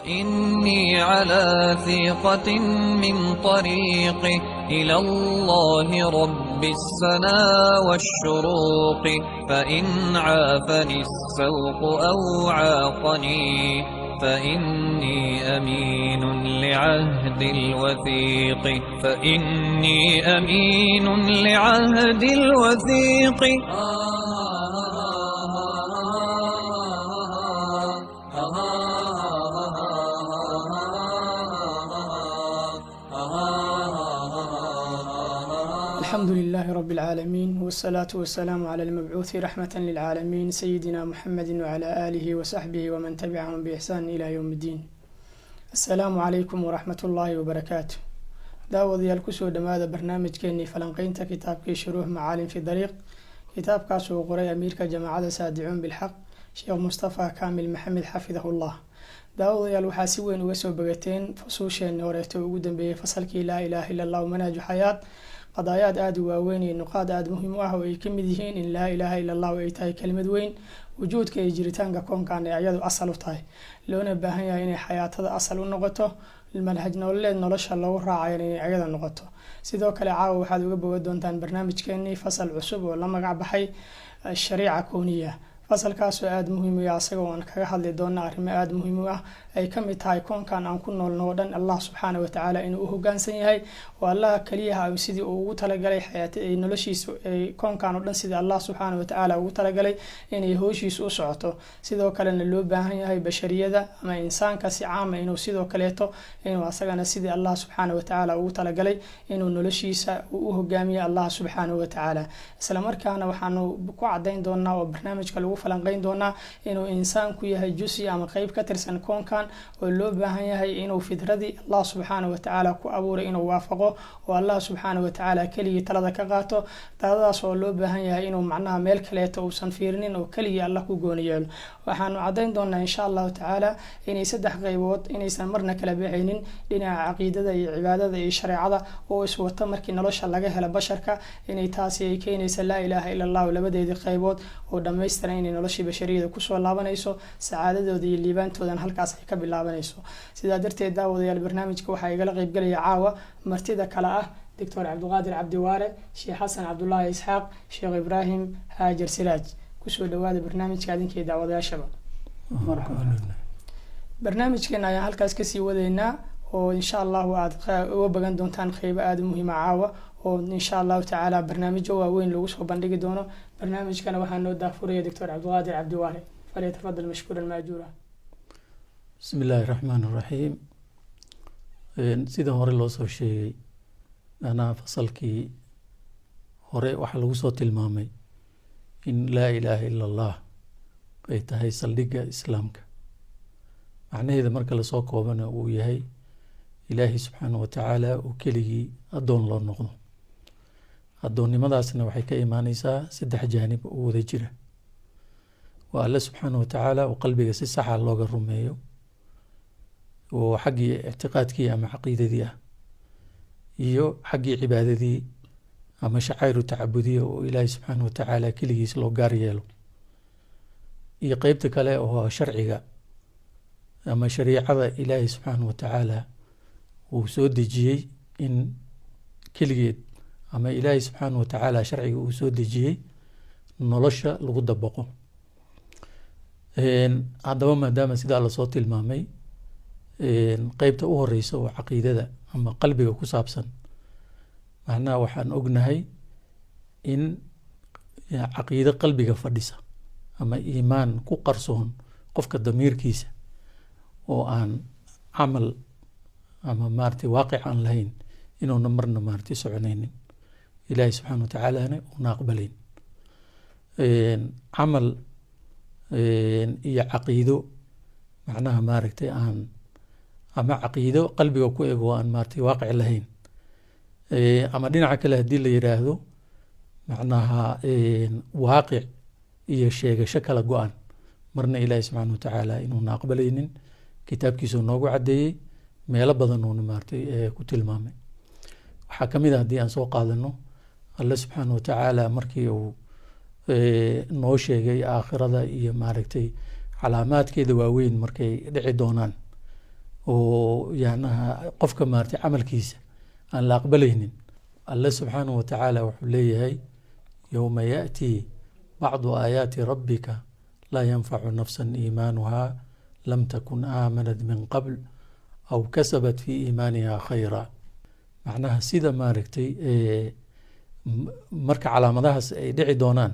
وإني على ثقة من طريقي إلى الله رب السنا والشروق، فإن عافني السوق أو عاقني فإني أمين لعهد الوثيق، فإني أمين لعهد الوثيق. الحمد لله رب العالمين، والصلاة والسلام على المبعوث رحمة للعالمين، سيدنا محمد وعلى آله وصحبه ومن تبعهم بإحسان إلى يوم الدين. السلام عليكم ورحمة الله وبركاته. Daawadayaal, kusoo dhawaada barnaamijkeenii falanqeynta kitaabkii Shuruux Macaalim fi Dariiq. Kitaabkaas uu qoray amiirka Jamaacada Saadicuun Bilxaq, Sheekh Mustafa Kaamil Maxamed, xafidahullah. Daawadayaal, waxaa si weyn uga soo bogateen fusuusheenii horeeto ugu dambeeyey fasalkii Laa ilaaha illa Allahu manhaaju xayaat, qadaayaad aada u waaweyn iyo nuqaad aada muhiim u ah oo ay kamid yihiin in laa ilaaha illa Allahu ay tahay kelimad weyn, wujuudka iyo jiritaanka koonkan ay ayadu asal u tahay, loona baahan yahay inay xayaatada asal u noqoto, manhaj nololeed nolosha loogu raacayo inay ayada noqoto. Sidoo kale, caawa waxaad uga boga doontaan barnaamijkeenii fasal cusub oo la magac baxay Shariica Kowniya. Fasalkaasoo aada muhiim u ah, asaga oon kaga hadli doona arrimo aada muhiim u ah, ay kamid tahay koonkan aan ku noolno oo dhan Allah subxaana watacaala inuu u hogaansan yahay oo Allah kaliyaha sidii uu ugu talagalay xayaat noloshiisa, koonkan oo dhan sidii Allah subxaana watacaala ugu talagalay inay hooshiisu u socoto. Sidoo kalena loo baahan yahay bashariyada ama insaanka si caama inuu sidoo kaleeto inuu asagana sidii Allah subxaana watacaala ugu talagalay inuu noloshiisa u hogaamiyo Allah subxaanahu watacaala. Isla markaana waxaanu ku cadayn doonaa oo barnaamijka lagu falanqeyn doonaa inuu insaanku yahay jusi ama qeyb ka tirsan koonkan oo loo baahan yahay inuu fidradii Allah subxaana watacaala ku abuuray inuu waafaqo oo Allah subxaana watacaala keligii talada ka qaato, taladaas oo loo baahan yahay inuu macnaha meel kaleeto uusan fiirinin oo keligii Allah ku gooni yeelo. Waxaanu caddayn doonaa, insha Allahu tacaala, inay saddex qeybood inaysan marna kala baxaynin, dhinaca caqiidada iyo cibaadada iyo shareecada oo iswata. Markii nolosha laga helo basharka, inay taasi ay keenaysa laa ilaaha illa Allahu labadeedii qeybood oo dhammaystiran inay noloshii bashariyada kusoo laabanayso, sacaadadooda iyo liibaantoodan halkaas ay ka bilaabanayso. Sidaa darteed, daawadayaal, barnaamijka waxaa igala qeybgalaya caawa martida kale ah Doctor Cabdiqaadir Cabdiwaare, Sheekh Xasan Cabdulaahi Isxaaq, Sheekh Ibraahim Haajar Siraaj. Kusoo dhawaada barnaamijka adinkii daawadayaashaba. Barnaamijkeena ayaan halkaas kasii wadaynaa oo insha Allahu aada uga bagan doontaan qeybo aada u muhiima caawa, oo insha Allahu tacaala barnaamijyo waaweyn lagu soo bandhigi doono. Barnaamijkana waxaa noo daafuraya Doctor Cabdiqaadir Cabdiwaare. Falyatafadal mashkuuran maajuura. Bismi illaahi raxmaan iraxiim. Sida hore loo soo sheegay, macnaha fasalkii hore waxaa lagu soo tilmaamay in laa ilaaha illa Allah ay tahay saldhigga Islaamka. Macnaheeda marka lasoo koobana uu yahay Ilaahi subxaana wa tacaala uu keligii addoon loo noqdo. Addoonnimadaasna waxay ka imaaneysaa saddex jaanib oo wada jira: waa Alle subxaana wa tacaala oo qalbiga si saxa looga rumeeyo, oo xaggii ictiqaadkii ama caqiidadii ah, iyo xaggii cibaadadii ama shacayru tacabudiya oo Ilaahi subxaana wa tacaala keligiis loo gaar yeelo, iyo qeybta kale oo sharciga ama shariicada Ilaahi subxaana wa tacaala uu soo dejiyey, in keligeed ama Ilaahi subxaana wa tacaala sharciga uu soo dejiyey nolosha lagu dabaqo. Haddaba, maadaama sidaa lasoo tilmaamay, qeybta u horeysa oo caqiidada ama qalbiga ku saabsan, macnaha waxaan ognahay in caqiido qalbiga fadhisa ama iimaan ku qarsoon qofka damiirkiisa oo aan camal ama maaragtay waaqic aan lahayn inuuna marna maaragtay soconaynin, Ilaahi subxaana watacaalana una aqbalayn. Camal iyo caqiido macnaha maaragtay aan ama caqiido qalbiga ku eg oo aan maaragtay waaqic lahayn, ama dhinaca kale haddii la yiraahdo, macnaha waaqic iyo sheegasho kala go-an, marna Ilaahi subxaana watacaala inuuna aqbalaynin kitaabkiisuu noogu caddeeyey, meelo badan uuna maaragtay ku tilmaamay. Waxaa ka mid a, haddii aan soo qaadano, Alle subxaana watacaala markii uu noo sheegay aakhirada iyo maaragtay calaamaadkeeda waaweyn markay dhici doonaan. Oo yacnaha qofka maaragtay camalkiisa aan la aqbalaynin. Alle subxaanahu watacaala wuxuu leeyahay: "Yowma ya'tii bacdu aayaati rabbika laa yanfacu nafsan iimaanuha lam takun aamanat min qabl aw kasabat fi iimaaniha khayra." Macnaha sida maaragtay marka calaamadahaas ay dhici doonaan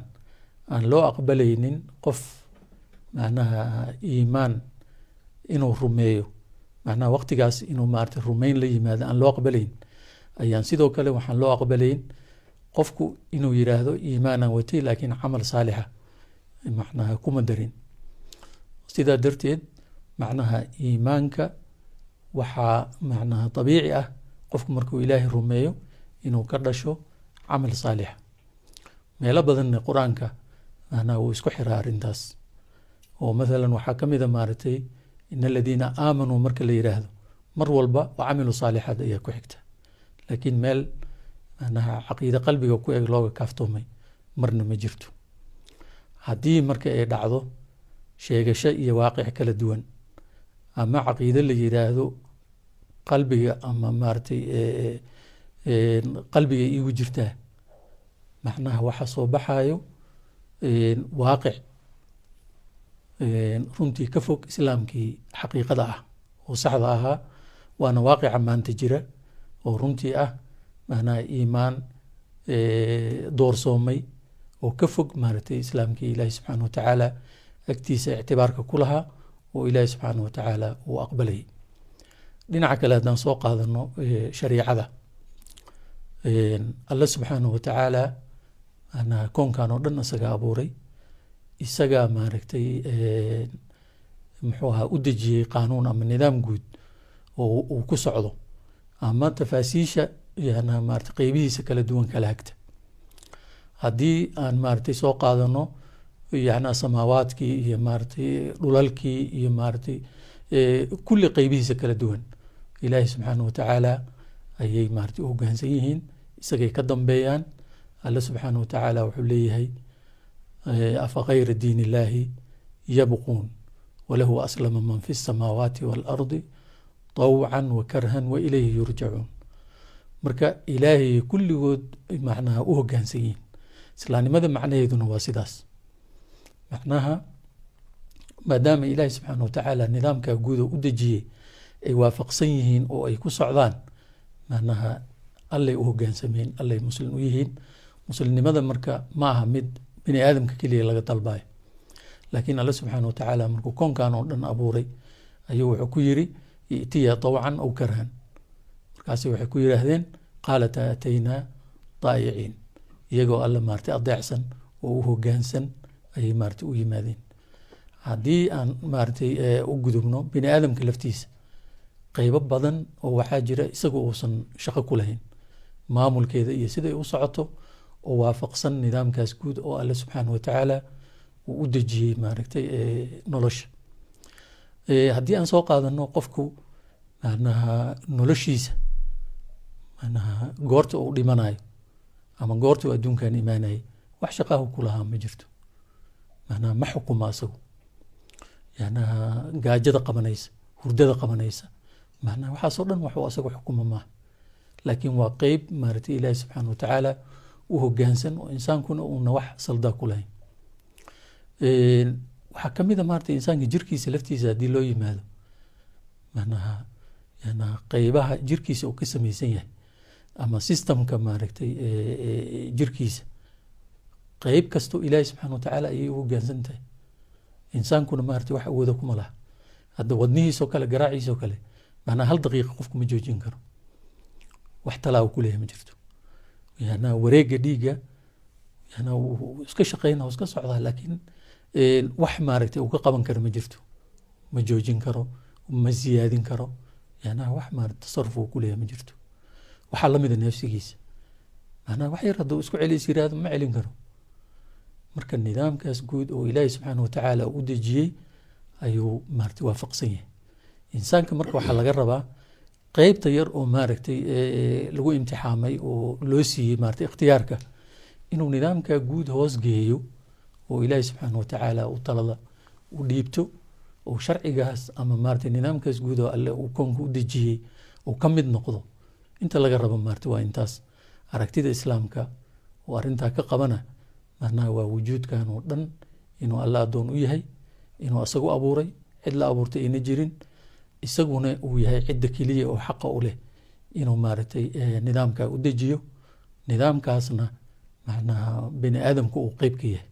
aan loo aqbalaynin qof macnaha iimaan inuu rumeeyo, macnaha waqtigaas inuu maaragtay rumeyn la yimaado aan loo aqbalayn, ayaan sidoo kale waxaan loo aqbalayn qofku inuu yidhaahdo iimaanaan watay laakiin camal saalixa macnaha kuma darin. Sidaa darteed macnaha iimaanka waxaa macnaha dabiici ah qofku markuu Ilaahay rumeeyo inuu ka dhasho camal saalixa. Meelo badanna Qur-aanka macnaha wuu isku xiraa arrintaas, oo mathalan waxaa ka mid a maaragtay "in aladiina aamanuu" marka la yidhaahdo, mar walba "wa camiluu saalixaat" ayaa ku xigta. Laakiin meel macnaha caqiide qalbiga ku eg looga kaaftoomay marna ma jirto. Haddii marka ay dhacdo sheegasho iyo waaqic kala duwan, ama caqiide la yidhaahdo qalbiga ama maaragtay qalbiga iigu jirtaa, macnaha waxa soo baxayo waaqic runtii ka fog Islaamkii xaqiiqada ah oo saxda ahaa. Waana waaqica maanta jira oo runtii ah macnaha iimaan doorsoomay oo ka fog maaragtay Islaamkii Ilaahi subxaana wa tacaala agtiisa ictibaarka ku lahaa oo Ilaahi subxaana wa tacaala uu aqbalayay. Dhinaca kale haddaan soo qaadano shariicada, Alle subxaana wa tacaala macnaha koonkan oo dhan isagaa abuuray, isagaa maaragtay muxuu ahaa u dejiyey qaanuun ama nidaam guud oo uu ku socdo ama tafaasiisha yana maaragtay qeybihiisa kala duwan kala hagta. Haddii aan maaragtay soo qaadano yana samaawaadkii iyo maaragtay dhulalkii iyo maaragtay kulli qeybihiisa kala duwan, Ilaahi subxaana wa tacaala ayay maaragtay u hoggaansan yihiin, isagay ka dambeeyaan. Alle subxaana wa tacaala wuxuu leeyahay: "Afa gayra diin illaahi yabquun walahu aslama man fi الsamaawaati waalardi طawcan wa karhan wa ilayhi yurjacuun." Marka Ilaahay kulligood macnaha u hoggaansan yihiin. Islaamnimada macnaheeduna waa sidaas. Macnaha maadaama Ilaahi subxaana wa tacaala nidaamka guud oo u dejiyey ay waafaqsan yihiin oo ay ku socdaan, macnaha Allay u hoggaansameen, Allay Muslim u yihiin. Muslimnimada marka ma aha mid bini aadamka keliya laga dalbayo, laakiin Alle subxaana wa tacaala markuu koonkan oo dhan abuuray ayuu wuxuu ku yiri: "I'tiya طawcan aw karhan." Markaasi waxay ku yidhaahdeen: "Qaalata ataynaa daa'iciin." Iyagoo Alle maaragtay adeecsan oo u hoggaansan ayay maaragtay u yimaadeen. Haddii aan maaragtay u gudubno bini aadamka laftiisa, qeybo badan oo waxaa jira isaga uusan shaqo ku lahayn maamulkeeda iyo siday u socoto oo waafaqsan nidaamkaas guud oo Alle subxaana wa tacaala uu u dejiyey maaragtay nolosha. Haddii aan soo qaadano qofku macnaha noloshiisa, macnaha goorta uu dhimanayo ama goorta uu adduunkan imaanayay, wax shaqaahu ku lahaa ma jirto. Macnaha ma xukuma asagu yacnaha gaajada qabanaysa, hurdada qabanaysa, macnaha waxaasoo dhan waxuu asagu xukuma maaha, laakiin waa qeyb maaragtay Ilaahi subxaana wa tacaala u hoggaansan oo insaankuna uuna wax saldaa ku lahayn. Waxaa kamid a maaragtay insaanka jirkiisa laftiisa haddii loo yimaado, macnaha yacnaha qeybaha jirkiisa uu ka samaysan yahay ama systemka maaragtay jirkiisa, qeyb kastoo Ilaahi subxaana wa tacaala ayay u hoggaansan tahay. Insaankuna maaragtay wax awooda kuma laha. Hadda wadnihiisoo kale, garaaciisoo kale, macnaha hal daqiiqa qofku ma joojin karo, wax talaa uu ku leeyahay ma jirto. Yacnaha wareegga dhiigga yacnaha wuu iska shaqeynaa, wuu iska socdaa, laakiin wax maaragtay uu ka qaban karo ma jirto. Ma joojin karo, ma siyaadin karo, yacnaha wax maaragtay tasarruf uu ku leeyahay ma jirto. Waxaa lamida neefsigiisa, macnaha wax yar hadduu isku celis yiraahdo ma celin karo. Marka nidaamkaas guud oo Ilaahi subxaana wa tacaala u dejiyey ayuu maaragtay waafaqsan yahay insaanka. Marka waxaa laga rabaa qeybta yar oo maaragtay lagu imtixaamay oo loo siiyey maaragtay ikhtiyaarka inuu nidaamka guud hoos geeyo oo Ilaahi subxaana wa tacaala u talada u dhiibto. Uu sharcigaas ama maaragtay nidaamkaas guud oo Alle uu koonka u dejiyey uu ka mid noqdo. Inta laga rabo maaragtay waa intaas. Aragtida Islaamka oo arrintaa ka qabana macnaha waa wujuudkan oo dhan inuu Alle addoon u yahay, inuu isagu abuuray, cid la abuurtay ayna jirin, isaguna uu yahay cidda keliya oo xaqa u leh inuu maaragtay nidaamka u dejiyo, nidaamkaasna macnaha bini aadamku uu qeyb ka yahay.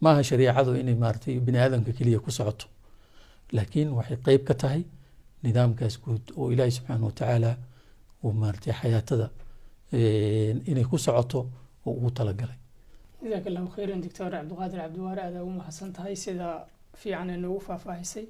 Maaha shariicadu inay maaragtay bini aadamka keliya ku socoto, laakiin waxay qeyb ka tahay nidaamkaas guud oo Ilaahi subxaana watacaala uu maaragtay xayaatada inay ku socoto oo ugu talagalay. Jazaak Allahu khayran, Doctor Cabdiqaadir Cabdiwaare, aad ugu mahadsan tahay sida fiican ee noogu faahfaahisay.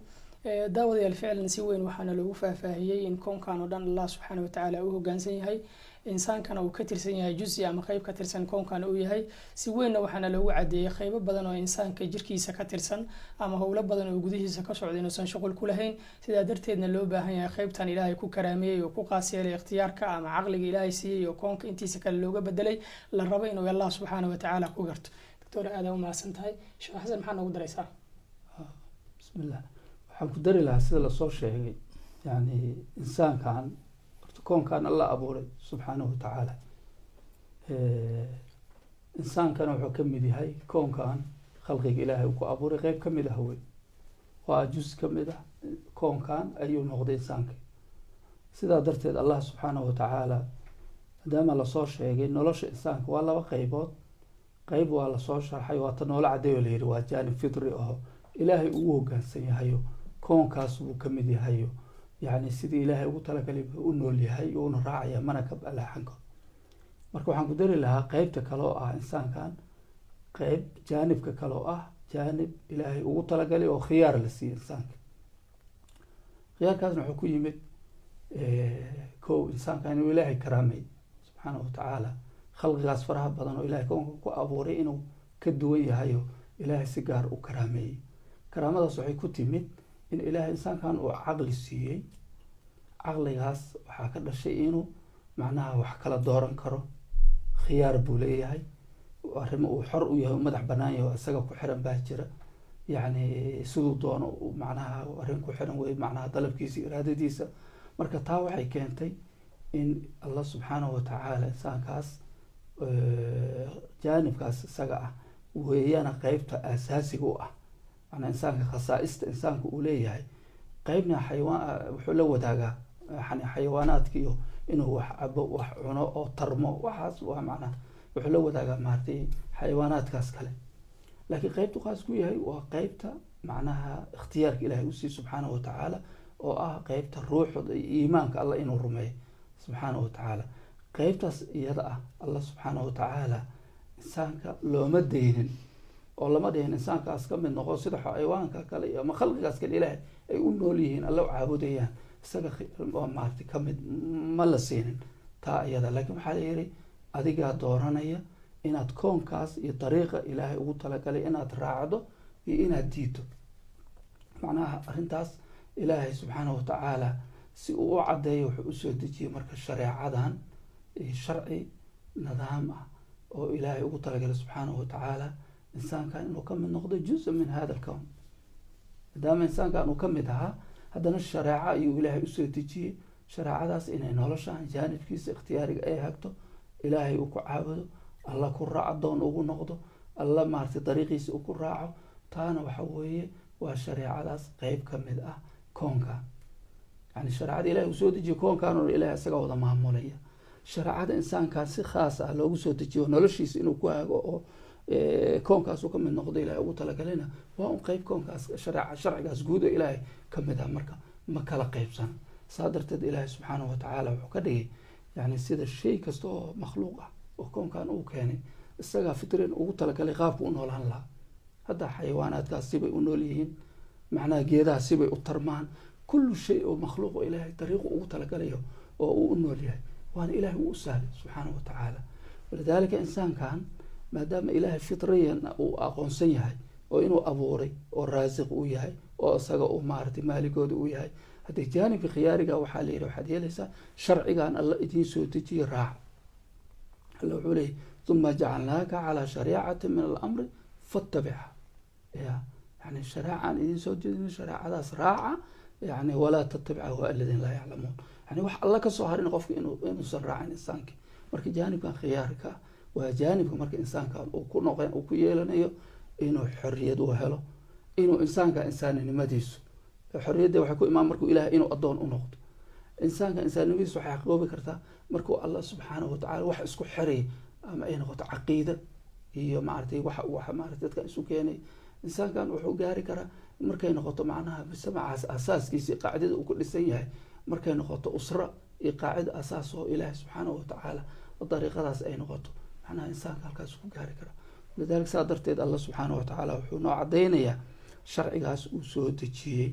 Daawadayaal, ficlan si weyn waxaana loogu faahfaahiyey in koonkan oo dhan Allah subxaana watacaala uu hogaansan yahay, insaankana uu ka tirsan yahay, jusi ama qeyb ka tirsan koonkan uu yahay. Si weynna waxaana loogu cadeeyey qeybo badan oo insaanka jirkiisa ka tirsan ama howlo badan oo gudihiisa ka socda inuusan shuqul ku lahayn. Sidaa darteedna loo baahan yahay qeybtan Ilaahay ku karaameeyey oo ku qaas yeelay, ikhtiyaarka ama caqliga Ilaahay siiyey oo koonka intiisa kale looga bedelay, la rabo inuu Allah subxaana watacaala ku garto. Doctor, aada u mahadsan tahay. Sheekh Xasan, maxaa noogu daraysaa? Bismillah, waxaan ku dari lahaa sida lasoo sheegay, yani insaankan horta koonkan Alla abuuray subxaanahu watacaala, insaankana wuxuu ka mid yahay koonkan. Khalqiga Ilaahay uu ku abuuray qeyb ka mid ah wey, waa juz ka mid ah koonkan ayuu noqday insaanka. Sidaa darteed Allah subxaanahu watacaala, maadaama lasoo sheegay nolosha insaanka waa laba qeybood, qeyb waa lasoo sharxay, waa ta noola cadeeyo la yihi waa jaanib fitri aho Ilaahay ugu hogaansan yahayo, koonkaas buu ka mid yahayo, yacni sidii Ilaahay ugu talagalay buu u nool yahay, uuna raacaya, mana ka balaaxan karo. Marka waxaan ku dari lahaa qeybta kale oo ah insaankan, qeyb jaanibka kale oo ah jaanib Ilaahay ugu talagalay oo khiyaar la siiyey insaanka. Khiyaarkaasna wuxuu ku yimid kow, insaankan inuu Ilaahay karaamay subxaana watacaala, khalqigaas faraha badan oo Ilahay koonka ku abuuray inuu ka duwan yahayo, Ilaahay si gaar u karaameeyey. Karaamadaas waxay ku timid in Ilaahay insaankan uu caqli siiyey. Caqligaas waxaa ka dhashay inuu macnaha wax kala dooran karo, khiyaar buu leeyahay, arrimo uu xor u yahay, u madax banaan yahay oo isaga ku xiran baa jira. Yacni siduu doono macnaha arrin ku xiran wey, macnaha dalabkiisa, iraadadiisa. Marka taa waxay keentay in Allah subxaanahu watacaala insaankaas jaanibkaas isaga ah weeyana qeybta aasaasiga u ah, macnaa insaanka khasaaista insaanka uu leeyahay. Qeybna xayawaan wuxuu la wadaagaa, yani xayawaanaadka, iyo inuu wax cabo, wax cuno oo tarmo, waxaas waa macnaha wuxuu la wadaagaa maaragtay xayawaanaadkaas kale. Laakiin qeybtu khaas ku yahay waa qeybta macnaha ikhtiyaarka Ilahay usiiy subxaanahu watacaala, oo ah qeybta ruuxda iyo iimaanka Allah inuu rumeeyo subxaanahu watacaala. Qeybtaas iyada ah Allah subxaanahu watacaala insaanka looma daynin oo lama dhihin insaankaas ka mid noqo sida xayawaanka kale iyo ama khalqigaas kale Ilaahay ay u nool yihiin, Alla u caabudayaan, isaga oo maaragtay ka mid ma la siinin taa iyada. Laakiin waxaa la yihi adigaa dooranaya inaad koonkaas iyo dariiqa Ilaahay ugu talagalay inaad raacdo iyo inaad diido. Macnaha arrintaas Ilaahay subxaanahu watacaala si uu u caddeeyo wuxuu usoo dejiyey marka shareecadan, sharci nidaam ah oo Ilaahay ugu talagalay subxaanahu watacaala insaankan inuu ka mid noqdo juza min hada alkown. Maadaama insaankan uu ka mid ahaa, haddana shareeco ayuu Ilaahay usoo dejiyey. Shareecadaas inay noloshan jaanibkiisa ikhtiyaariga ay hagto, Ilaahay uu ku caabudo, Alla ku raaco, adoon ugu noqdo Alla, maaragtay dariiqiisa uu ku raaco. Taana waxa weeye waa shareecadaas qeyb ka mid ah koonkan, yani shareecada Ilahay uu soo dejiyo koonkan oo Ilahay isaga wada maamulaya. Shareecada insaankan si khaas ah loogu soo dejiyo noloshiisa inuu ku hago oo koonkaas uu ka mid noqdo Ilahay ugu talagalina waa un qeyb koonkaas, shareeca sharcigaas guud oo Ilaahay ka mid ah. Marka ma kala qeybsana. Saa darteed Ilaahay subxaanahu watacaala wuxuu ka dhigay, yani sida shay kasta oo makhluuq ah oo koonkan uu keenay isagaa fitrin ugu talagalay qaabku u noolaan lahaa. Hadda xayawaanaadkaas sibay u nool yihiin, macnaha geedaha sibay u tarmaan, kullu shay oo makhluuq oo Ilaahay dariiqu ugu talagalayo oo uu u nool yahay, waana Ilahay uu u sahlay subxaanahu watacaala. Walidaalika insaankan maadaama Ilaahay fitriyan uu aqoonsan yahay oo inuu abuuray oo raasiq uu yahay oo isaga uu maaragtay maaligooda uu yahay, haddii jaanibka khiyaariga waxaa la yidhi waxaad yeelaysaa sharcigan Alla idiin soo dejiye raac. Alla wuxuu leeyay: "Uma jacalnaaka calaa shariicati min alamri fattabicha." Ya Yani shareecaan idin soo jeedin, shareecadaas raaca. Yani walaa tattabic ahwaa aladiina laa yaclamuun. Yani wax alla kasoo harin qofka inuusan raacin insaankii. Marka jaanibkan khiyaarka waa jaanibka marka insaankan uu ku noqon, uu ku yeelanayo inuu xorriyad u helo, inuu insaanka insaaninimadiisu xorriyadda waxay ku imaan markuu Ilahay inuu addoon u noqdo. Insaanka insaannimadiisu waxay xaqoobi kartaa markuu Allah subxaanahu watacaala wax isku xiray, ama ay noqoto caqiida iyo maaragtay wax maaragtay dadkan isu keenay. Insaankan wuxuu gaari karaa markay noqoto macnaha mujtamacaas asaaskiisa, qaacidada uu ku dhisan yahay, markay noqoto usra iyo qaacida asaas oo Ilaahi subxaanahu watacaala dariiqadaas ay noqoto, macnaha insaanka halkaas ku gaari karaa. Lidaalika, saa darteed Allah subxaanahu watacaala wuxuu noo cadaynayaa sharcigaas uu soo dejiyey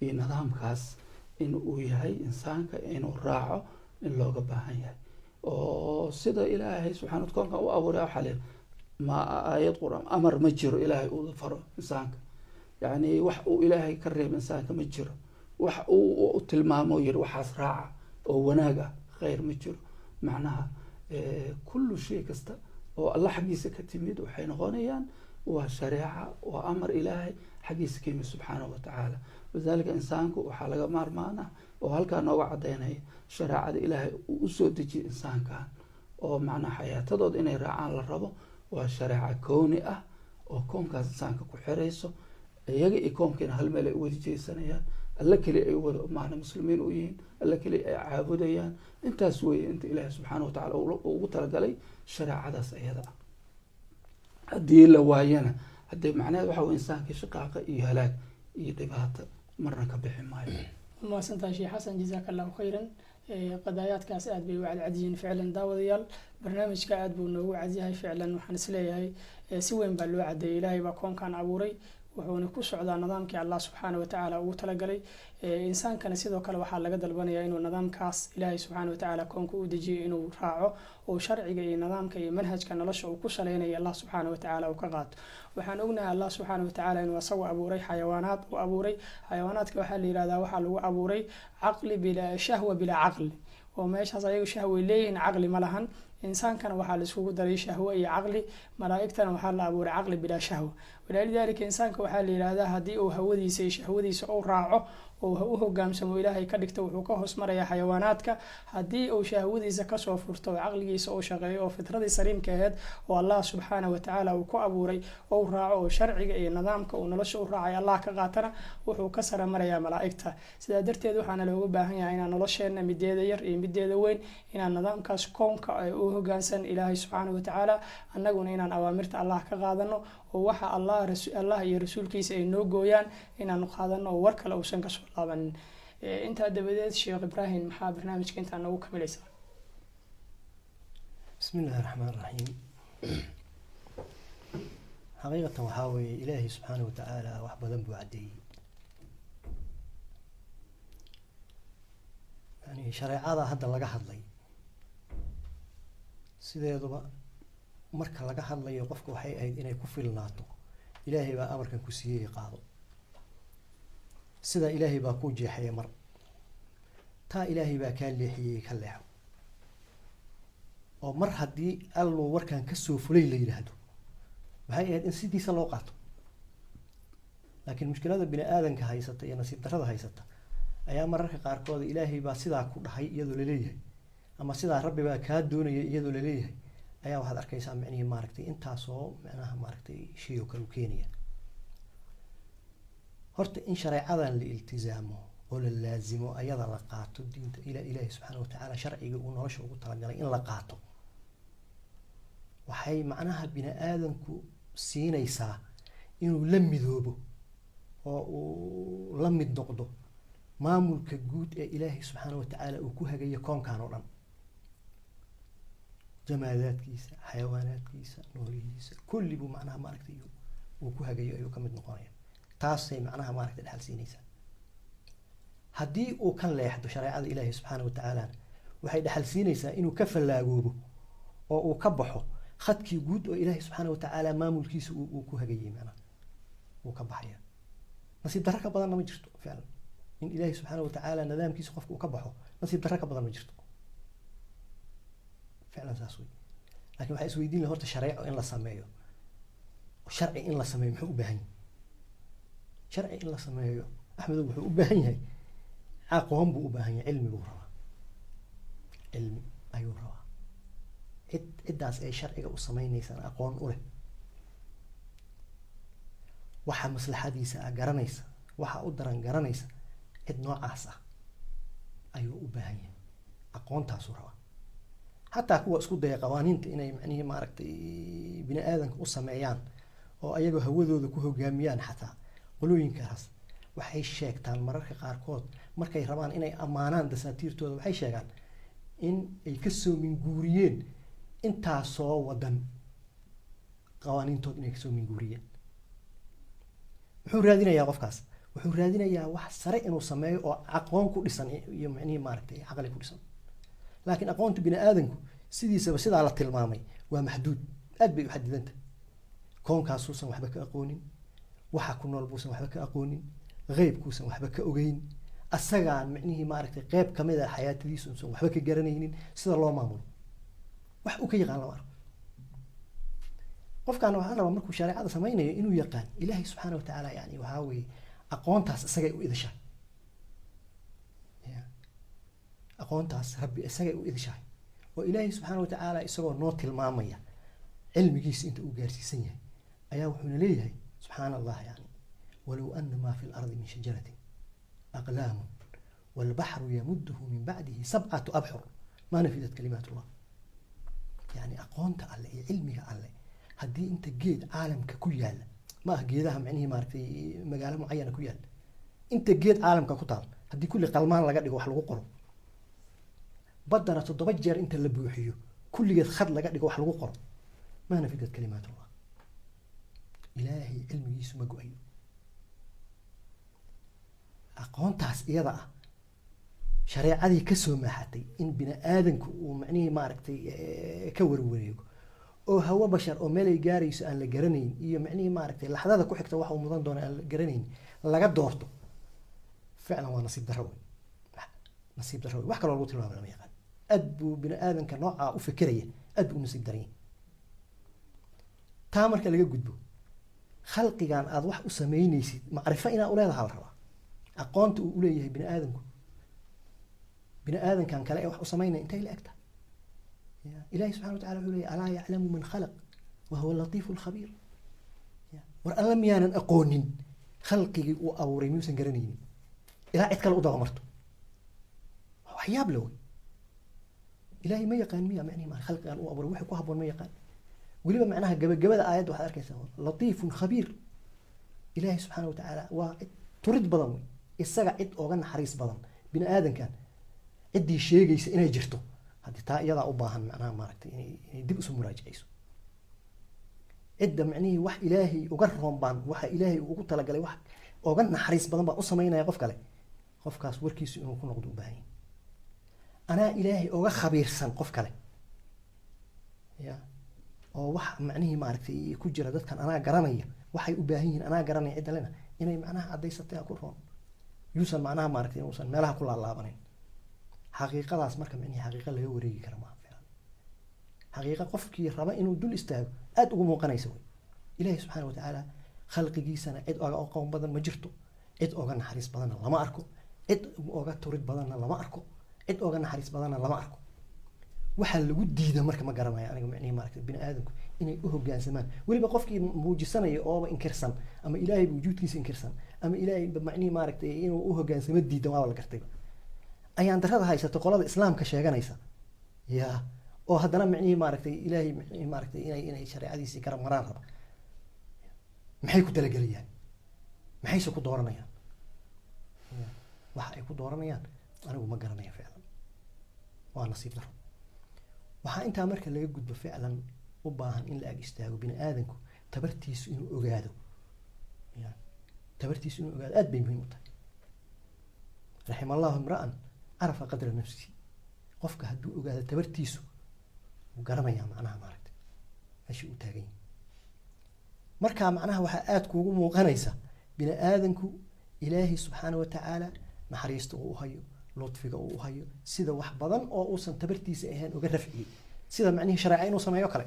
iyo nidaamkaas in uu yahay insaanka inuu raaco in looga baahan yahay, oo sida Ilaahay subxana koonkan u abuuray. Waxaa leeyahay ma aayad Qur-aan, amar ma jiro Ilaahay uu faro insaanka, yacni wax uu Ilaahay ka reeb insaanka ma jiro, wax uu u tilmaamo yiri waxaas raaca oo wanaag ah, khayr ma jiro. Macnaha kullu shay kasta oo Alla xaggiisa ka timid waxay noqonayaan waa shareeca, waa amar Ilaahay xaggiisa ka yimid subxaanahu watacaala. Walidaalika insaanku waxaa laga maarmaan ah oo halkaa nooga caddaynaya shareecada Ilaahay uu usoo dejiyay insaankan oo macnaha xayaatadooda inay raacaan la rabo, waa shareeca kowni ah oo koonkaas insaanka ku xirayso. Iyaga iyo koonkiina hal meel ay u wada jeesanayaan, Alla keli ay wada maana muslimiin u yihiin, Alla keli ay caabudayaan. Intaas weeye inta Ilaahay subxaana watacala ugu talagalay shareecadaas iyada ah. Haddii la waayana, haddii macnaheed waxa wey insaankii shaqaaqa iyo halaag iyo dhibaato marna ka bixi maayo. Mahadsantahay, Sheekh Xasan, jazaaka Allahu khayran. Qadaayaadkaas aad bay u cadcadyihiin ficlan. Daawadayaal, barnaamijka aad buu noogu cadyahay ficlan. Waxaan isleeyahay si weyn baa loo cadeeyay. Ilaahay baa koonkan abuuray, wuxuuna ku socdaa nidaamkii Allah subxaana watacaala ugu talagalay. Insaankana sidoo kale waxaa laga dalbanayaa inuu nidaamkaas Ilaahay subxaana watacaala koonka u dejiyay inuu raaco, oo sharciga iyo nidaamka iyo manhajka nolosha uu ku saleynayo Allah subxaana watacaala uu ka qaato. Waxaan ognahay Allah subxaana watacaala inuu asagu abuuray xayawaanaad uu abuuray. Xayawaanaadka waxaa la yihahdaa waxaa lagu abuuray caqli bilaa shahwa, bilaa caqli, oo meeshaas ayagu shahway leeyihiin, caqli ma lahan. Insaankana waxaa la iskugu daray shahwo iyo caqli. Malaa'igtana waxaa la abuuray caqli bilaa shahwa. Walidaalika insaanka waxaa la yihahdaa haddii uu hawadiisa iyo shahwadiisa uu raaco oo u hogaamsamo, Ilaahay ka dhigto, wuxuu ka hoos marayaa xayawaanaadka. Haddii uu shahwadiisa kasoo furto oo caqligiisa uu shaqeeyo oo fitradii saliimka aheyd oo Allah subxaana watacaala uu ku abuuray ou raaco, oo sharciga iyo nidaamka uu nolosha u raacay Allah ka qaatana, wuxuu ka sara marayaa malaa'igta. Sidaa darteed waxaana looga baahan yahay inaan nolosheena mideeda yar iyo mideeda weyn inaan nidaamkaas koonka u hogaansan Ilaahay subxaana watacaala, annaguna inaan awaamirta Allah ka qaadano, oo waxa Allah iyo rasuulkiisa ay noo gooyaan inaanu qaadano, oo war kale uusan kasoo laabanin. Intaa dabadeed, Sheekh Ibraahim, maxaa barnaamijka intaa noogu kamilaysaa? بسم الله الرحمن الرحيم. xaqiiqatan waxaa weeye Ilaahay subxaana watacaala wax badan buu caddeeyey. Yani shareecada hadda laga hadlay sideeduba marka laga hadlayo qofka waxay ahayd inay ku filnaato: Ilaahay baa amarkan ku siiyey, qaado. Sidaa Ilaahay baa kuu jeexaya, mar taa Ilaahay baa kaa leexiyey, ka leexo. Oo mar haddii alluu warkan kasoo fulay la yidhaahdo, waxay ahayd in sidiisa loo qaato. Laakiin mushkilada bini aadanka haysata iyo nasiib darrada haysata ayaa mararka qaarkood Ilaahay baa sidaa ku dhahay iyadoo laleeyahay, ama sidaa Rabbi baa kaa doonaya iyadoo laleeyahay, ayaa waxaad arkaysaa micnihii maaragtay intaasoo micnaha maaragtay shay oo kale u keenaya. Horta in shareecadan la iltizaamo oo la laazimo, ayada la qaato, diinta ila Ilaahi subxaana watacaala sharciga uu nolosha ugu talagalay in la qaato, waxay macnaha bini aadanku siinaysaa inuu la midoobo oo uu la mid noqdo maamulka guud ee Ilaahay subxaana watacaala uu ku hagayo koonkan oo dhan, jamaadaadkiisa, xayawaanaadkiisa, noolihiisa, kulli buu macnaha maaragtay uu ku hagayo ayuu ka mid noqonaya. Taasay macnaha maaragtay dhexal siinaysaa. Haddii uu ka leexdo shareecada Ilaahay subxaana watacaalana, waxay dhexal siinaysaa inuu ka fallaagoobo oo uu ka baxo khadkii guud oo Ilaahay subxaana watacaala maamulkiisa uu ku hagayay, macnaha wuu ka baxaya. Nasiib darro ka badanna ma jirto ficlan in Ilaahay subxaana watacaala nidaamkiisa qofka uu ka baxo. Nasiib darro ka badan ma jirto ficlan, saas wey. Lakin waxaa isweydiin laha horta shareeco in la sameeyo, sharci in la sameeyo muxuu u baahan yahay? Sharci in la sameeyo, Axmedow, wuxuu u baahan yahay aqoon buu u baahan yahay, cilmi buu rabaa, cilmi ayuu rabaa. Ciddaas ay sharciga u sameynaysaan aqoon u leh, waxa maslaxadiisa ah garanaysa, waxa u daran garanaysa, cid noocaas ah ayuu u baahan yahay, aqoontaasuu rabaa. Xataa kuwa isku daya qawaaniinta inay macnihii maaragtay bini aadanka u sameeyaan oo ayagoo hawadooda ku hogaamiyaan, xataa qolooyinkaas waxay sheegtaan mararka qaarkood markay rabaan inay ammaanaan dasaatiirtooda, waxay sheegaan in ay kasoo minguuriyeen intaasoo wadan qawaaniintood inay kasoo minguuriyeen. Muxuu raadinayaa qofkaas? Wuxuu raadinayaa wax sare inuu sameeyo oo aqoon ku dhisan iyo macnihii maaragtay caqli ku dhisan. Laakiin aqoonta bini aadanku sidiisaba sidaa la tilmaamay waa maxduud, aad bay u xadidanta. Koonkaasuusan waxba ka aqoonin, waxa ku nool buusan waxba ka aqoonin, qeybkuusan waxba ka ogeyn, asagaan micnihii maaragtay qeyb kamid a xayaatadiisa uusan waxba ka garanaynin. Sida loo maamulo wax uu ka yaqaan lama arko. Qofkaan waxaa la rabaa markuu shareecada samaynayo inuu yaqaan Ilaahay subxaana watacaala. Yani waxaa weeye aqoontaas isagay u idishahay. Ya, aqoontaas Rabbi isagay u idishahay, oo Ilaahay subxaana watacaala isagoo noo tilmaamaya cilmigiisa inta uu gaarsiisan yahay ayaa wuxuuna leeyahay, subxaana Allah, yani walow ana maa fi lardi min shajaratin aqlaamun walbaxru yamuduhu min bacdihi sabcatu abxur maa nafidat kalimaat Allah. Yani aqoonta Alle iyo cilmiga Alle, haddii inta geed caalamka ku yaala, ma ah geedaha macnihii maaragtay magaalo mucayana ku yaala, inta geed caalamka ku taal haddii kulli qalmaan laga dhigo wax lagu qoro, baddana 7 jeer inta la buuxiyo kulligeed khad laga dhigo wax lagu qoro, maa nafidat kalimaat Allah, Ilaahay cilmigiisu ma go-ayo. Aqoontaas iyada ah shareecadii kasoo maaxatay in bini aadanku uu macnihii maaragtay ka warwareego oo hawo bashar oo meel ay gaarayso aan la garanayn iyo macnihii maaragtay laxdada ku xigta waxa uu mudan doono aan la garanayn laga doorto, ficlan waa nasiib darro wey, nasiib darro wey. Wax kaloo lagu tilmaamo lama yaqaan. Aad buu bini aadanka noocaa u fekeraya aad buu u nasiib daran yahay. Taa marka laga gudbo, khalqigan aad wax u sameynaysid macrifo inaa uleedaha la rabaa. Aqoonta uu uleeyahay bini aadamku bini aadankan kale ee wax u samaynaya intay la egtahay? Ya, Ilahi subxana wa tacala wuxuu leeyahy: alaa yaclamu man khalaq wa huwa latiifu alkhabiir. Ya, war Alla miyaanan aqoonin khalqigii uu abuuray? Miyuusan garanaynin ilaa cid kale u dabamarto? Waa waxyaab le wey. Ilaahay ma yaqaan miya macnihi ma khalqigan uu abuuray wixii ku habboon ma yaqaan? Weliba macnaha gabagabada aayadda waxaad arkaysaa latiifun khabiir. Ilaahay subxaana wa tacaala waa cid turid badan wey. Isaga cid ooga naxariis badan bini aadankan ciddii sheegaysa inay jirto, haddii taa iyadaa u baahan macnaha maaragtay inay dib isu muraajacayso. Cidda macnihii wax Ilaahay uga roon baan, waxa Ilaahay ugu talagalay wax oga naxariis badan baan u samaynaya qof kale, qofkaas warkiisu inuu ku noqdo u baahan yahay. Anaa Ilaahay oga khabiirsan qof kale ya oo wax macnihii maaragtay ku jira dadkan anaa garanaya, waxay u baahan yihiin anaa garanaya, cidda lena inay macnaha caddaysatay ku roon, yuusan macnaha maaragtay inuusan meelaha ku laalaabanin xaqiiqadaas. Marka micnihii xaqiiqa laga wareegi kara maaha fiican, xaqiiqa qofkii raba inuu dul istaago aada ugu muuqanaysa wey. Ilaahi subxaana watacaala khalqigiisana cid oga aqoon badan ma jirto, cid oga naxariis badanna lama arko, cid oga turid badanna lama arko, cid oga naxariis badanna lama arko. Waxaa lagu diida marka ma garanayo aniga micnihi maaragtay bini aadamku inay u hoggaansamaan. Weliba qofkii muujisanaya ooba inkirsan ama Ilaahay wujuudkiisa inkirsan ama Ilaahay macnihii maaragtay inuu u hoggaansamo diidan, waaba la gartayba. Ayaan darrada haysato qolada islaamka sheeganaysa ya oo haddana micnihii maaragtay Ilaahay micnihii maaragtay inay shareecadiisii garab maraan raba, maxay ku talagelayaan? Maxayse ku dooranayaan? Ya, waxa ay ku dooranayaan anigu ma garanaya ficlan, waa nasiib daro. Waxaa intaa marka laga gudbo ficlan u baahan in la ag istaago bini aadanku tabartiisu inuu ogaado. Ya, tabartiisu inuu ogaado aad bay muhiim u tahay. Raxima Allahu imra'an carafa qadra nafsihi. Qofka hadduu ogaado tabartiisu, wuu garanayaa macnaha maaragtay meeshii uu taagan yahay. Marka macnaha waxaa aada kuugu muuqanaysa bini aadanku Ilaahay subxaana wa tacaala naxariista uu u hayo, lutfiga uu u hayo, sida wax badan oo uusan tabartiisa ahayn uga rafciyey, sida macnihii shareeca inuu sameeyo kale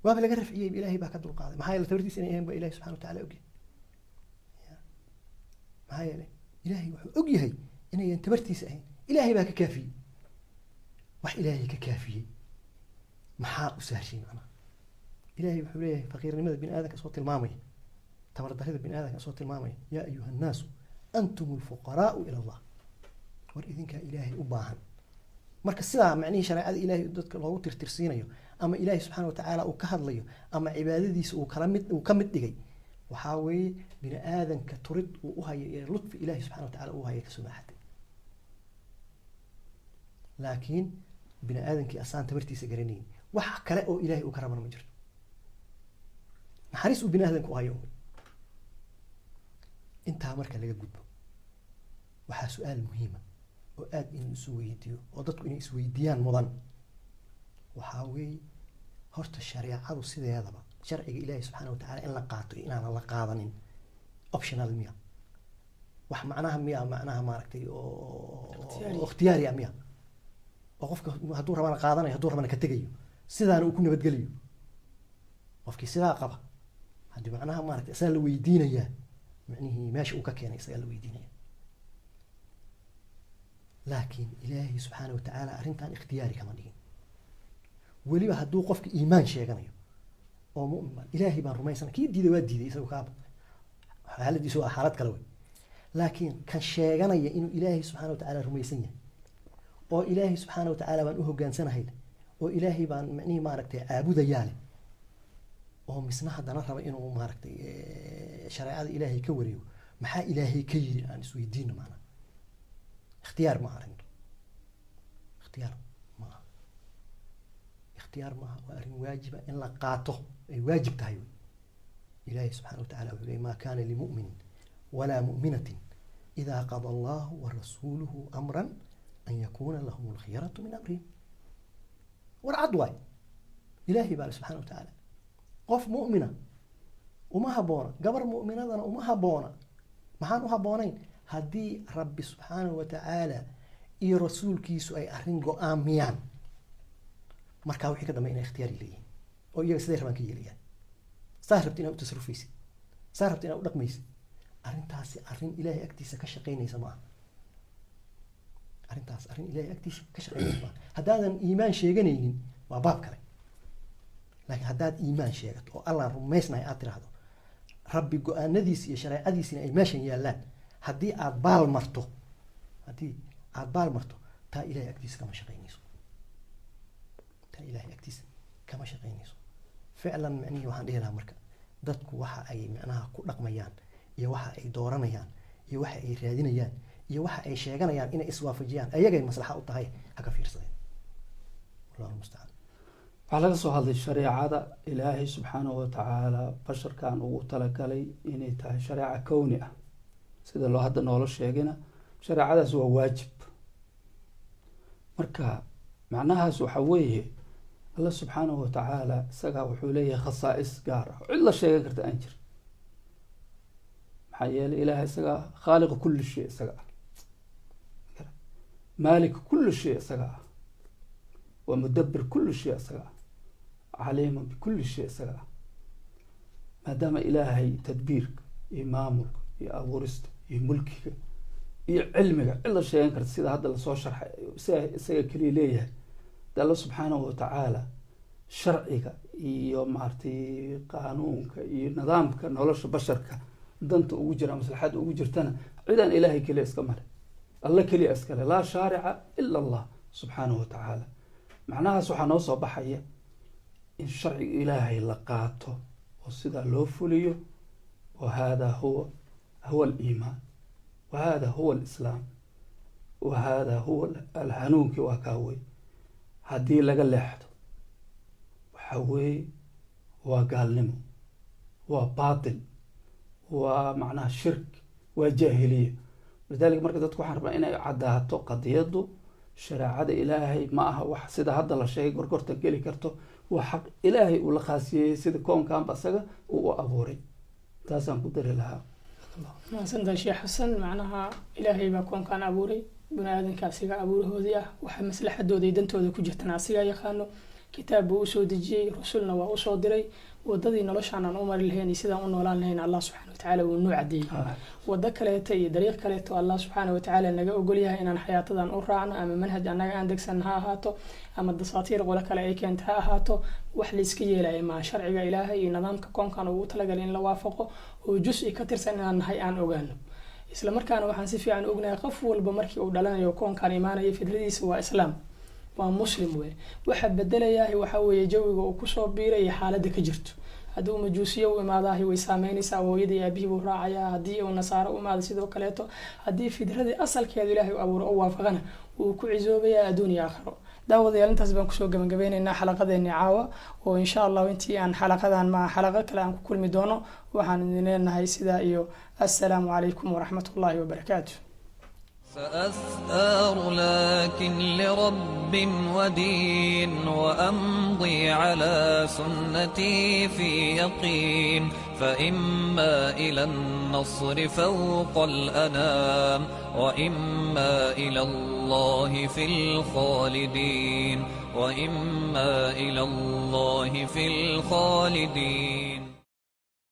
waaba laga rafciyey, Ilaahay baa ka dulqaaday. Maxaa yeele tabartiisa inay ahayn baa Ilahi subxana wa tacala ogyahay. Maxaa yeelay Ilaahay wuxuu og yahay inayan tabartiisa ahayn. Ilaahay baa ka kaafiyey. Wax Ilaahay ka kaafiyey maxaa u sahshay macnaha? Ilaahay wuxuu leeyahay, faqiirnimada bini aadamka soo tilmaamaya, tabardarrida bini aadamka soo tilmaamaya: "Yaa ayuha annaasu antum alfuqaraau ila Allah." War idinkaa Ilaahay u baahan. Marka sidaa macnihii shareecada Ilaahay dadka loogu tirtirsiinayo, ama Ilaahay subxaana watacaala uu ka hadlayo, ama cibaadadiisa uu kala mid uu ka mid dhigay, waxaa weeye bini aadanka turid uu u hayo iyo lutfi Ilaahay subxana watacaala uu hayo kasoo maaxatay. Laakiin bini aadankii asaan tabartiisa garanayn, wax kale oo Ilaahay uu ka rabana ma jirto, naxariis uu bini aadanka u hayo. Intaa marka laga gudbo, waxaa su-aal muhiima oo aada in isu weydiiyo oo dadku inay isweydiiyaan mudan waxaa weeye: horta shareecadu sideedaba, sharciga Ilaahi subxaana watacaala in la qaato iyo inaanan la qaadanin, optional miya? Wax macnaha miya, macnaha maaragtay oo Ikhtiyaari. oo ikhtiyaari ah miya, oo qofka hadduu rabana qaadanayo, hadduu rabana ka tegayo, sidaana uu ku nabadgelayo? Qofkii sidaa qaba haddii macnaha maaragtay isagaa la weydiinayaa, macnihii meesha uu ka keenay isagaa la weydiinaya. Laakiin Ilaahay subxaana watacaala arrintan ikhtiyaari kama dhigin. Weliba hadduu qofka iimaan sheeganayo oo mu'min baan, Ilaahay baan rumaysana, kii diiday waa diiday, isagu kaaba xaaladiisu waa xaalad kale wey. Laakiin kan sheeganaya inuu Ilaahay subxaana watacaala rumaysan yahay, oo Ilaahay subxaana watacaala baan u hogaansanahay leh, oo Ilaahay baan macnihii maaragtay caabudayaa leh, oo misna haddana raba inuu maaragtay shareecada Ilaahay ka wareego, maxaa Ilaahay ka yiri aan isweydiino. Macnaha ikhtiyaar ma aha arrintu, ikhtiyaar ma aha, ikhtiyaar maaha. Waa arrin waajiba in la qaato ay waajib tahay wey. Ilaahay subxaana watacaala wuxuu leeyay: "Maa kaana limu'minin walaa mu'minatin idaa qada Allahu warasuuluhu amran an yakuuna lahum alkhiyaratu min amrihim." War cad waay. Ilaahay baa le subxaana watacaala: qof mu'mina uma habboona, gabar mu'minadana uma habboona. Maxaan u habboonayn? Haddii Rabbi subxaanahu watacaala iyo rasuulkiisu ay arrin go-aamiyaan, markaa wixii ka dambeya inay ikhtiyaari leeyihiin oo iyaga siday rabaan ka yeelayaan. Saa rabta inaad u tasarufaysid, saa rabta inaad u dhaqmaysid, arrintaasi arrin Ilaahay agtiisa ka shaqaynaysa maaha. Arrintaas arrin Ilaahay agtiisa ka shaqaynaysa maaha. Haddaadan iimaan sheeganaynin waa baab kale, laakiin haddaad iimaan sheegato oo Allaan rumaysnahay aad tiraahdo, Rabbi go-aanadiisi iyo shareecadiisina ay meeshan yaallaan, haddii aad baal marto, haddii aad baal marto, taa Ilahay agtiisa kama shaqaynayso, taa Ilahay agtiisa kama shaqaynayso ficlan. Micnihii waxaan dhihi lahaa marka, dadku waxa ay micnaha ku dhaqmayaan iyo waxa ay dooranayaan iyo waxa ay raadinayaan iyo waxa ay sheeganayaan inay iswaafajiyaan ayagay maslaxa u tahay ha ka fiirsadeen. Wallahu mustacaan. Waxaa laga soo hadlay shareecada Ilaahay subxaanahu watacaala basharkan ugu talagalay inay tahay shareeca kowni ah. Sida loo hadda noola sheegayna, shareecadaas waa waajib. Marka macnahaas waxa weeye, Alla subxaanahu watacaala isagaa wuxuu leeyahay khasaa'is gaar ah, cid la sheegan karta aan jirin. Maxaa yeelay Ilaah isagaa khaaliqa kulli shay isaga ah, maalika kulli shay isaga ah, waa mudabbir kulli shay isaga ah, caliiman bikulli shay isaga ah. Maadaama Ilaahay tadbiirka iyo maamulka iyo abuurista iyo mulkiga iyo cilmiga cid la sheegan karta, sida hadda lasoo sharxay, isaga keliya leeyahay, de Alla subxaanahu watacaala sharciga iyo maaragtay qaanuunka iyo nidaamka nolosha basharka danta ugu jira, maslaxadda ugu jirtana, cidaan Ilaahay keliya iska male, Alla keliya iskale. Laa shaarica ila Allah subxaanahu watacaala. Macnahaas waxaa noo soo baxaya in sharciga Ilaahay la qaato oo sidaa loo fuliyo. Wa hada huwa aliimaan, wa hada huwa alislaam, wa hada huwa alhanuunki. Waa kaa wey. Haddii laga leexdo, waxa weeye waa gaalnimo, waa baatil, waa macnaha shirk, waa jaahiliya. Lidalika marka dadku waxaan rabnaa inay caddaato qadiyaddu. Shareecada Ilaahay ma aha wax sida hadda la sheegay gorgortan geli karto. Waa xaq Ilaahay uu la khaasiyeeyey, sida koonkanba isaga uu u abuuray. Taasaan ku dari lahaa. Mahadsantahay, Sheekh Xasan. Macnaha Ilaahay baa koonkan abuuray, bini aadanka asiga abuurahoodii ah. Waxa maslaxadooda iyo dantooda ku jirtana asigaa yaqaano. Kitaab buu usoo dejiyey, rusulna waa usoo diray. Wadadii noloshaan aan u mari lahayn iyo sidaan u noolaan lahayn, Allah subxaana watacaala wuu noo cadeeyey. Wado kaleeto iyo dariiq kaleeto Allah subxaana watacaala naga ogol yahay inaan xayaatadan u raacno, ama manhaj annaga aan degsan ha ahaato ama dasaatiir qolo kale ay keenta ha ahaato, wax layska yeelaya maa. Sharciga Ilaahay iyo nidaamka koonkan ugu talagalay in la waafaqo oo jus-i ka tirsan inaan nahay aan ogaano. Isla markaana waxaan si fiican ognahay, qof walba markii uu dhalanayo, koonkan imaanayo, fidradiisa waa Islaam, waa Muslim wey. Waxa bedelayahay waxaa weeye jawiga uu kusoo biiray iyo xaaladda ka jirto. Haddii uu Majuusiye u imaadahay, way saameynaysaa, hooyadii aabihii buu raacayaa. Haddii uu Nasaaro u imaado, sidoo kaleeto. Haddii fidradii asalkeedu Ilaahay u abuuro oo waafaqana, wuu ku cisoobayaa adduun iyo aakhiro. Daawadayaal, intaas baan kusoo gabagabeyneynaa xalaqadeeni caawa, oo insha Allahu intii aan xalaqadan maa xalaqo kale aan ku kulmi doono, waxaan idin leenahay sidaa iyo assalaamu calaykum waraxmat ullahi wabarakaatu. سأثار لكن لرب ودين، وأمضي على سنتي في يقين، فإما إلى النصر فوق الأنام، وإما إلى الله في الخالدين، وإما إلى الله في الخالدين.